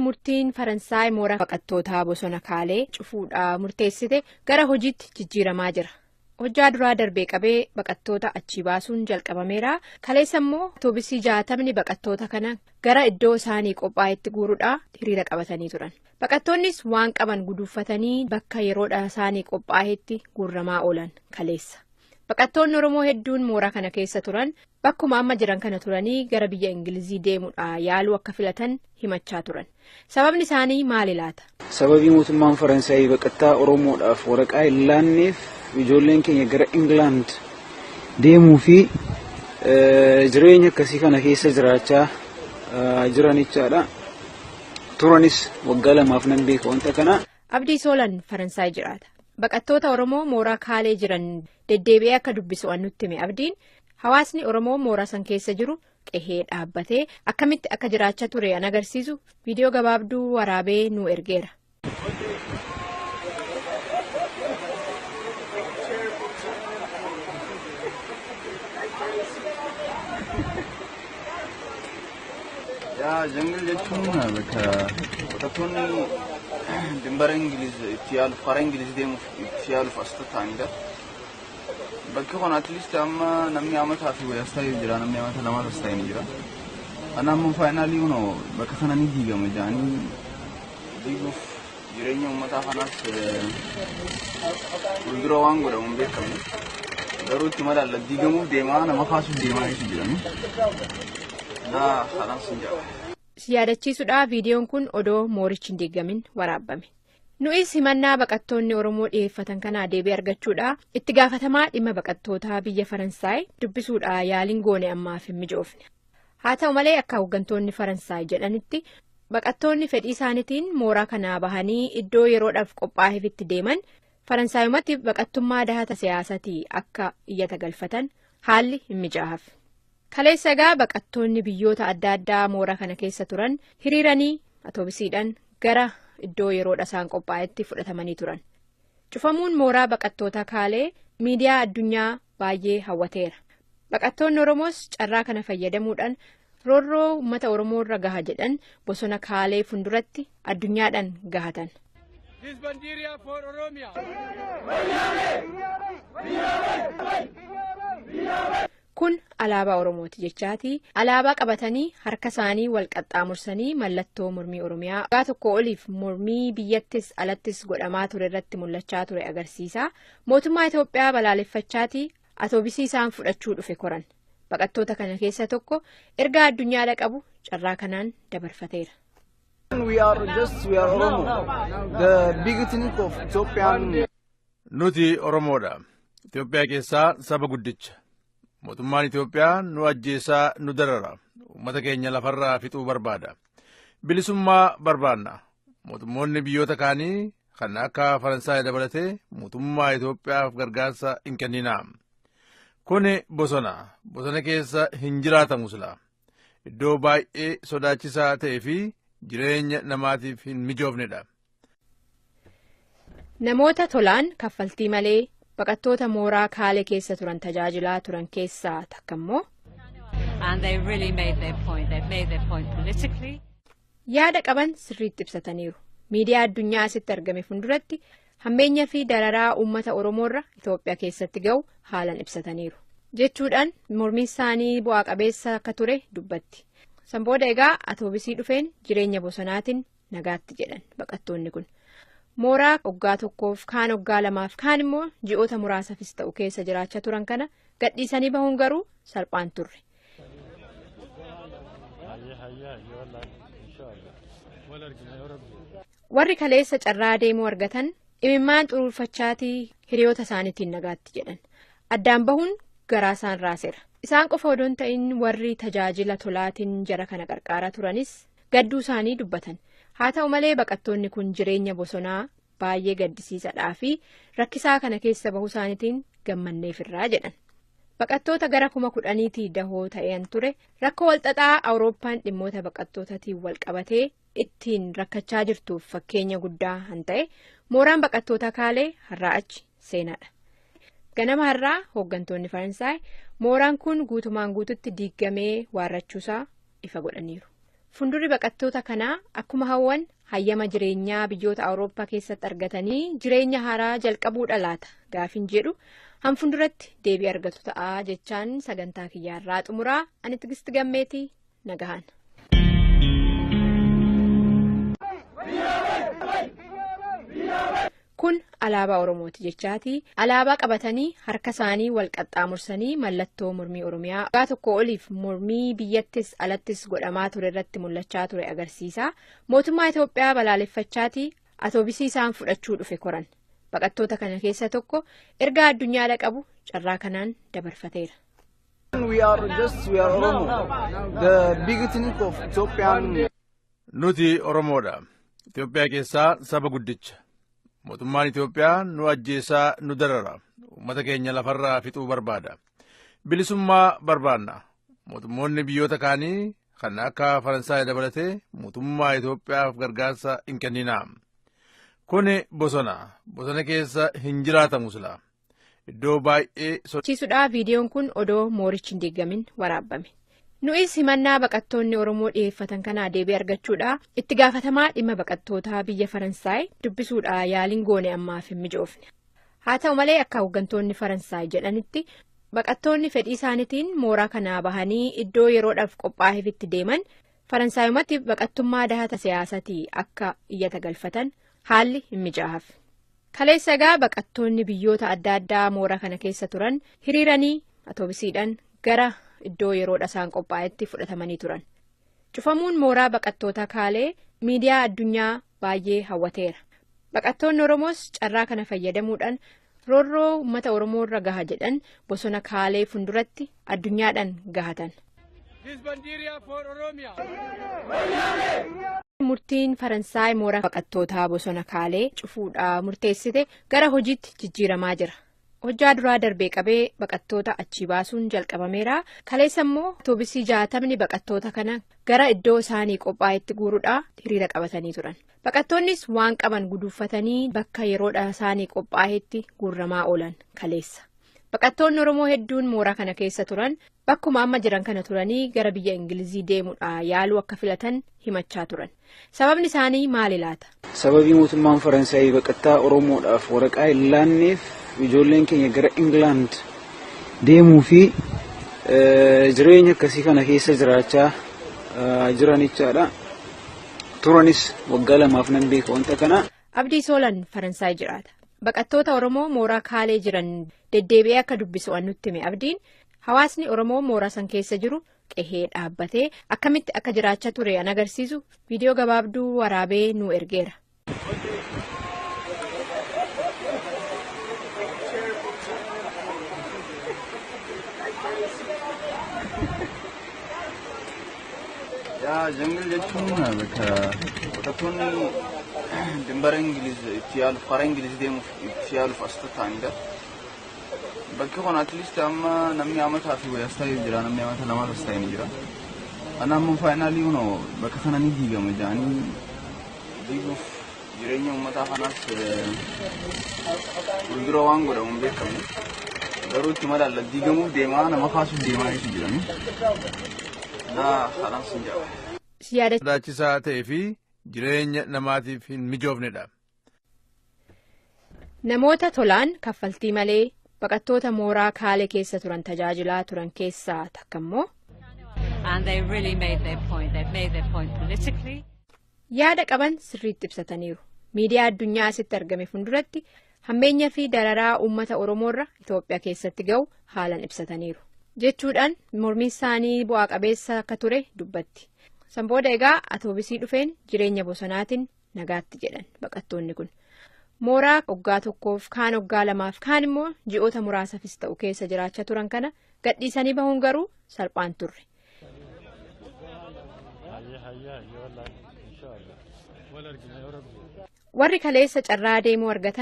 Murtiin Faransaay mooraa baqattootaa bosona Kaalee cufuudhaa murteessite gara hojiitti jijjiiramaa jira. Hojjaa duraa darbee qabee baqattoota achii baasuun jalqabameera. Kaleessa immoo atoobisii 60ni baqattoota kana gara iddoo isaanii qophaa'etti guuruudhaa hiriira qabatanii turan. Baqattoonnis waan qaban guduuffatanii bakka yeroodha isaanii qophaa'etti guurramaa oolan kaleessa. Baqattoonni Oromoo hedduun mooraa kana keessa turan bakkuma amma jiran kana turanii gara biyya Ingilizii deemuudhaa yaaluu akka filatan himachaa turan. Sababni isaanii maali laata? Sababii mootummaan Faransaayii baqattaa Oromoodhaaf waraqaa hin laanneef, ijoolleen keenya gara Ingilaand deemuu fi jireenya akkasii kana keessa jiraachaa jiran jechaadha. Turanis waggaa 2f nan beeka wanta kana. Abdii Soolan Faransaay jiraata. Baqattoota Oromoo mooraa Kaalee jiran deddeebi'ee akka dubbisu an nutti hime Abdiin, hawaasni Oromoo mooraa san keessa jiru qehee dhaabbatee akkamitti akka jiraachaa ture an agarsiisu viidiyoo gabaabduu waraabee nu ergeera. Yaa, jungle jechuun bakka baqattoonni dimbara Ingiliz itti yaaluuf, karaa Ingiliz deemuuf itti yaaluuf as taa'anidha. Bakki kun at least amma namni amataa fi wayii as taa'ee jira, namni amata lamaas as taa'ee ni jira. Ana ammoo finally kunoo bakka kana ni diigama jedhanii diiguuf, jireenya uummataa kanaas fuuldura waan godhamu hin beekamne. Garuu itti madaalla diigamuuf deemaa, nama kaasuuf deemaa jechuun jirani. Naa kanaan sin jedha. Si yaadachiisuudhaa, viidiyoon kun odoo moorichi hin diigamin waraabbame. Nu'is himannaa baqattoonni Oromoo dhiyeeffatan kanaa deebii argachuudhaa itti gaafatamaa dhimma baqattootaa biyya Faransaay dubbisuudhaa yaaliin goone ammaaf hin mijoofne. Haa ta'u malee, akka hooggantoonni Faransaay jedhanitti, baqattoonni fedhii isaaniitiin mooraa kanaa bahanii iddoo yeroodhaaf qophaa'eefitti deeman Faransaayumatti baqattummaa dahata siyaasatii akka iyyata galfatan haalli hin mijaa'aaf. Kaleessa egaa baqattoonni biyyoota adda addaa mooraa kana keessa turan hiriiranii atoobisiidhaan gara iddoo yeroodha isaan qophaa'etti fudhatamanii turan. Cufamuun mooraa baqattoota Kaalee miidiyaa addunyaa baay'ee hawwateera. Baqattoonni Oromoos carraa kana fayyadamuudhaan roorroo uummata Oromoo irra gaha jedhan bosona Kaalee fuulduratti addunyaadhaan gahatan. This bandiera for Oromia. Kun alaabaa Oromooti jechaati. Alaabaa qabatanii harka isaanii wal qaxxaamursanii mallattoo mormii Oromiyaa waggaa tokko oliif mormii biyyattis alattis godhamaa ture irratti mul'achaa ture agarsiisa. Mootummaa Itoophiyaa balaaleffachaati atoobisii isaan fudhachuu dhufe koran. Baqattoota kana keessa tokko ergaa addunyaadha qabu carraa kanaan dabarfateera. We are just, we are Oromo, the big ethnic of Ethiopian. Nuti Oromoodha. Itoophiyaa keessaa saba guddicha. Mootummaan Itoophiyaa nu ajjeesaa, nu darara. Uummata keenya lafarraa fixuu barbaada. Bilisummaa barbaanna. Mootummoonni biyyoota kaanii kan akka Faransaay dabalatee mootummaa Itoophiyaaf gargaarsa hin kenninaa. Kuni bosona. Bosona keessa hin jiraatamu sila. Iddoo baay'ee sodaachisaa ta'ee fi jireenya namaatiif hin mijoofnedha. Namoota tolaan kaffaltii malee baqattoota mooraa Kaalee keessa turan tajaajilaa turan keessaa takka immoo, And they really made their point. They've made their point politically. Yaada qaban sirriitti ibsataniiru. Miidiyaa addunyaa asitti argame fuulduratti hammeenya fi dararaa uummata Oromoorra Itoophiyaa keessatti ga'u haalan ibsataniiru. Jechuudhaan mormiin isaanii bu'aa qabeessa akka ture dubbatti. San booda egaa atoobisii dhufeen jireenya bosonaatiin nagaatti jedhan baqattoonni kun. Mooraa waggaa tokkoof, kaan waggaa 2f, kaan immoo ji'oota muraasaafis ta'u keessa jiraachaa turan kana gadhiisanii bahuun garuu salphaan turre. Warri kaleessa carraa deemuu argatan imimmaan xuruurfachaatii hiriyoota isaaniitiin nagaatti jedhan. Addaan bahuun garaa isaan raaseera. Isaan qofa odoo hin ta'in, warri tajaajila tolaatiin jara kana qarqaaraa turanis gadduu isaanii dubbatan. Haa ta'u malee, baqattoonni kun jireenya bosonaa baay'ee gaddisiisadhaa fi rakkisaa kana keessa bahuu isaaniitiin gammanneefirraa jedhan. Baqattoota gara 10,000tii dahoo ta'an ture rakkoo walxaxaa Awurooppaan dhimmoota baqattootaatiin wal qabatee ittiin rakkachaa jirtuuf fakkeenya guddaa han ta'e mooraan baqattoota Kaalee har'aa achi seenaadha. Ganama har'aa hooggantoonni Faransaay mooraan kun guutumaan guututti diigamee waarrachuusaa ifa godhaniiru. Fuuldurri baqattoota kanaa akkuma hawwan hayyama jireenyaa biyyoota Awurooppaa keessatti argatanii jireenya haaraa jalqabuudha laata gaafin jedhu hanfuulduratti deebii argatu ta'a jechaan sagantaa kiyyaarraa xumuraa ani Tigisti Gammeetii nagahan. Kun alaabaa Oromooti jechaati. Alaabaa qabatanii harka isaanii wal qaxxaamursanii mallattoo mormii Oromiyaa waggaa tokko oliif mormii biyyattis alattis godhamaa ture irratti mul'achaa ture agarsiisa. Mootummaa Itoophiyaa balaaleffachaati atoobisii isaan fudhachuu dhufe koran. Baqattoota kana keessa tokko ergaa addunyaadha qabu carraa kanaan dabarfateera. We are just we are Oromo, the big ethnic of Ethiopian. Nuti Oromoodha. Itoophiyaa keessaa saba guddicha. Mootummaan Itoophiyaa nu ajjeesaa nu darara. Uummata keenya lafarraa fixuu barbaada. Bilisummaa barbaanna. Mootummoonni biyyoota kaanii kan akka Faransaay dabalatee mootummaa Itoophiyaaf gargaarsa hin kenninaa. Kuni bosona. Bosona keessa hin jiraatamu sila. Iddoo baay'ee Chiisudhaa viidiyoon kun odoo moorichi hin diigamin waraabbame. Nu'is himannaa baqattoonni Oromoo dhiyeeffatan kanaa deebii argachuudha. Itti gaafatamaa dhimma baqattootaa biyya Faransaay dubbisuudha yaaliin goone ammaaf hin mijoofne. Haa ta'u malee akka hooggantoonni Faransaay jedhanitti baqattoonni fedhii isaaniitiin mooraa kanaa bahanii iddoo yeroodhaaf qophaa'eefitti deeman Faransaayumatti baqattummaa dahata siyaasatii akka iyyata galfatan haalli hin mijaa'aaf. Kaleessa egaa baqattoonni biyyoota adda addaa mooraa kana keessa turan hiriiranii atoobisiidhaan gara iddoo yeroodha isaan qophaa'etti fudhatamanii turan. Cufamuun mooraa baqattoota Kaalee miidiyaa addunyaa baay'ee hawwateera. Baqattoonni Oromoos carraa kana fayyadamuudhaan roorroo uummata Oromoo irra gaha jedhan bosona Kaalee fuulduratti addunyaadhaan gahatan. This Bandiria for Oromia. Murtiin Faransaay mooraa baqattootaa bosona Kaalee cufuudhaa murteessite gara hojiitti jijjiiramaa jira. Hojjaa duraa darbee qabee baqattoota achii baasuun jalqabameera. Kaleessa immoo atoobisii 60 baqattoota kana gara iddoo isaanii qophaa'etti guuruudhaa hiriira qabatanii turan. Baqattoonnis waan qaban guduuffatanii bakka yeroodha isaanii qophaa'etti guurramaa oolan kaleessa. Baqattoonni Oromoo hedduun mooraa kana keessa turan bakkuma amma jiran kana turanii gara biyya Ingilizii deemuudhaa yaaluu akka filatan himachaa turan. Sababni isaanii maali laata? Sababii mootummaan Faransaay baqattaa Oromoodhaaf waraqaa hin laanneef ijoolleen keenya gara England deemuu fi jireenya akkasii kana keessa jiraachaa jiran jechaadha. Turanis waggaa 2 nan beeka wanta kana. Abdii Soolan Faransaay jiraata. Baqattoota Oromoo mooraa Kaalee jiran deddeebi'ee akka dubbisu nutti hime Abdiin hawaasni Oromoo mooraa san keessa jiru qehee dhaabbatee akkamitti akka jiraachaa ture an agarsiisu viidiyoo gabaabduu waraabee nu ergeera. Yaa jungle jechuun bakka baqattoonni dimbara Ingiliz itti yaaluuf karaa Ingiliz deemuuf itti yaaluuf as taa'anidha. Bakki kun at least amma namni amataa fi wayii as taa'ee jira namni amata lamaas as taa'ee ni jira. Ana ammoo finally kunoo bakka kana ni diigama jedhanii diiguuf jireenya uummataa kanaas fuuldura waan godhamu hin beekamu. Garuu itti madaalla diigamuuf deemaa nama kaasuuf deemaa jechuun jirani. Naa kanaan sin jaalladha. Si yaada sodaachisaa ta'ee fi jireenya namaatiif hin mijoofnedha. Namoota tolaan kaffaltii malee baqattoota mooraa Kaalee keessa turan tajaajilaa turan keessaa takka immoo And they really made their point. They've made their point politically. yaada qaban sirriitti ibsataniiru. Miidiyaa addunyaa asitti argame fuulduratti hammeenya fi dararaa uummata Oromoorra Itoophiyaa keessatti ga'u haalan ibsataniiru. Jechuudhaan mormiin isaanii bu'aa qabeessa akka ture dubbatti. San booda egaa atoobisii dhufeen jireenya bosonaatiin nagaatti jedhan baqattoonni kun. Mooraa waggaa 1 kaan waggaa 2 kaan immoo ji'oota muraasaafis ta'u keessa jiraachaa turan kana gadhiisanii bahuun garuu salphaan turre. Warri kaleessa carraa deemuu argatan.